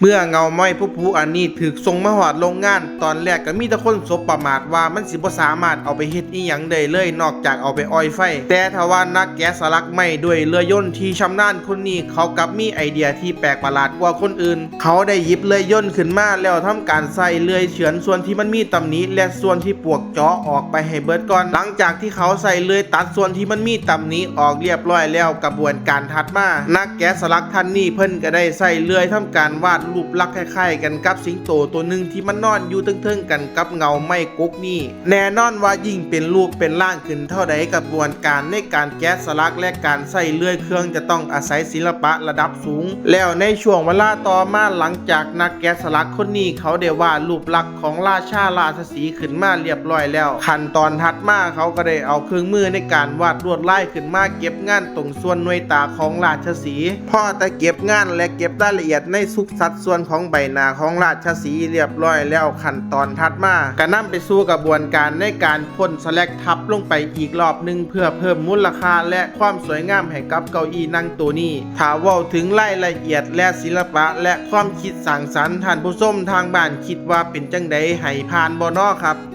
ເມື່ອເງົາໄມ້ຜູ້ໆອັນນີ້ຖືກສົ່ງມາຮອດໂຮງງານ, ຕອນແລກກໍມີແຕ່ຄົນສົບປະໝາດວ່າມັນຊິບໍ່ສາມາດເອົາໄປເຮັດອີ່ຫຍັງໄດ້ເລີຍ ນອກຈາກເອົາໄປອ່ອຍໄຟ. ແຕ່ຖ້າວ່ານັກແກະສະຫຼັກໄມ້ດ້ວຍເລື່ອຍຍົນທີ່ຊຳນານຄົນນີ້ ເຂົາກັບມີໄອເດຍທີ່ແປກປະຫຼາດກວ່າຄົນອື່ນ. ເຂົາໄດ້ຫຍິບເລື່ອຍຍົນຂຶ້ນມາ ແລ້ວທຳການໃຊ້ເລື່ອຍເຊືອນສ່ວນທີ່ມັນມີຕຳໜິ ແລະ ສ່ວນທີ່ປວກເຈາະອອກໄປໃຫ້ເບິດກ່ອນ. ຫຼັງຈາກທີ່ເຂົາໃຊ້ເລື່ອຍຕັດສ່ວນທີ່ມັນມີຕຳໜິອອກລຽບຮ້ອຍແລ້ວ, ກະບວນການຖັດມາ ນັກແກະສະຫຼັກທ່ານນີ້ເພິ່ນກະໄດ້ໃຊ້ເລື່ອຍທຳການວາດຮູບລັກຄ້າຍໆກັນກັບສິງໂຕໂຕໜຶ່ງທີ່ມັນນອນຢູ່ເທິງໆກັນກັບເງົາໄມ້ກົກນີ້. ແນ່ນອນວ່າຍິ່ງເປັນຮູບເປັນຮ່າງຂຶ້ນເທົ່າໃດ, ກະບວນການໃນການແກະສະຫຼັກ ແລະ ການໃຊ້ເລື່ອຍເຄື່ອງຈະຕ້ອງອາໄສສິລະປະລະດັບສູງ. ແລ້ວໃນຊ່ວງເວລາຕໍ່ມາ, ຫຼັງຈາກນັກແກະສະຫຼັກຄົນນີ້ເຂົາໄດ້ວາດຮູບລັກຂອງລາຊາລາຊະສີຂຶ້ນມາລຽບຮ້ອຍແລ້ວ, ຂັ້ນຕອນຖັດມາເຂົາກໍໄດ້ເອົາເຄື່ອງມືໃນການວາດລວດລາຍຂຶ້ນມາເກັບງານຕົງສ່ວນໜ່ວຍຕາຂອງລາຊະສີ. ພໍແຕ່ເກັບງານ ແລະ ເກັບລາຍລະອຽດໃນທຸກສັດສ່ວນຂອງໃບໜ້າຂອງລາຊະສີລຽບຮ້ອຍແລ້ວ, ຂັ້ນຕອນຖັດມາກໍນຳໄປສູ່ກະບວນການໃນການ ພົ່ນສະແລັກທັບລົງໄປອີກລອບໜຶ່ງ ເພື່ອເພີ່ມມູນລະຄ່າ ແລະ ຄວາມສວຍງາມໃຫ້ກັບເກົ້າອີ້ນັ່ງໂຕນີ້. ຖ້າເວົ້າເຖິງລາຍລະອຽດ ແລະ ສິລະປະ ແລະ ຄວາມຄິດສ້າງສັນ, ທ່ານຜູ້ຊົມທາງບ້ານຄິດວ່າເປັນຈັ່ງໃດ? ໃຫ້ຜ່ານບໍ່ນໍຄັບ?